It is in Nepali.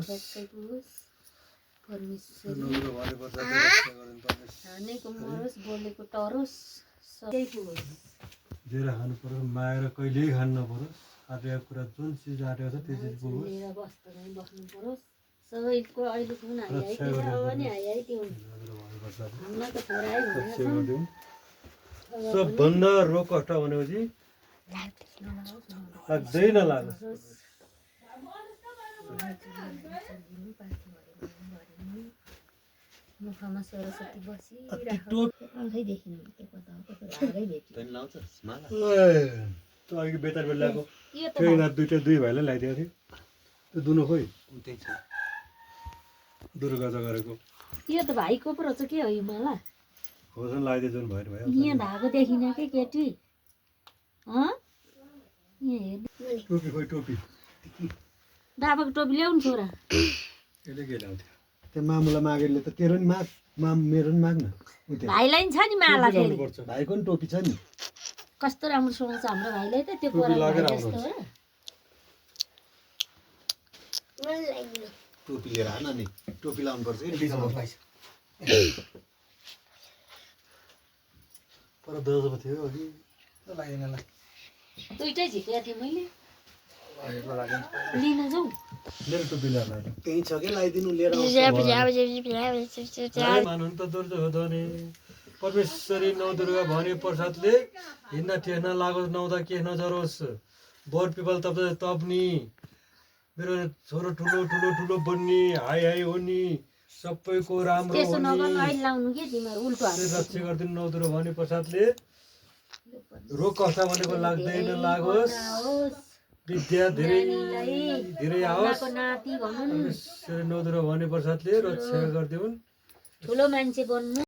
पुगोस् परमेश्वर नौलो भनेको जति रक्षा गरिन् परमेश्वर हानेको मरोस् बोलेको टरोस् सबै पुगोस् जेरा खानु पर्यो माया र कहिल्यै खानु नपरोस् आँटेको कुरा जुन चिज आँटेको छ त्यो चिज पुगोस् लिएर बस्दै बस्नु परोस् सबैको अहिले कुन हाइहाइतिर पनि हाइहाइति हुन्छ हामीलाई त छोराइ भनेको सबभन्दा रोग कष्ट भनेपछि लाग्दै नलागोस् मुखमा सरस्वती बसिरहेको आँखै देखिनु त्यो कता लागै भेट्यो त्यो अघि बेतार बेलाको त्यही रात दुई भाइलाई लगाइदिएको थियो त्यो दुनो खोइ दुर्गा गरेको यो त भाइको पो रहेछ के हो यो माला होसन लगाइदियो जुन भयो भयो यहाँ धागो देखिन के केटी यहाँ हेर्नु टोपी खोइ टोपी बाबाको टोपी ल्याउनु छोरा यसले के ल्याउँथ्यो त्यो मामुलाई मागेरले त तेरो नि माग मेरो नि माग न भाइलाई नि छ नि माला फेरि भाइको नि टोपी छ नि कस्तो राम्रो सुहाउँछ हाम्रो भाइलाई त त्यो पोरा जस्तो हो टोपी लिएर आन नि टोपी लाउनु पर्छ पर दजको थियो अघि लाग्दैन दुइटै झिकेको थिएँ मैले लिन जाउँ मेरो टोपी ल्याएर त्यही छ कि लगाइदिनु लिएर मानु त दुर्जो हो धने परमेश्वरी नौ दुर्गा भने प्रसादले हिँड्न ठेहना लागोस् नहुँदा के नजरोस् बोर पिपल तप्नी मेरो छोरो ठुलो ठुलो ठुलो बन्नी हाई हाई हो नि सबैको राम्रो त्यसो नगर्नु अहिले लाउनु के तिमीहरू उल्टो हाल्नु रक्षा गरिदिनु नौ दुर्गा भने प्रसादले रोग कष्ट भनेको लाग्दैन लागोस् विद्या धेरै धेरै आओस् नाति भनौँ परमेश्वरी नौ दुर्गा भने प्रसादले रक्षा गरिदिउन् ठुलो मान्छे बन्नु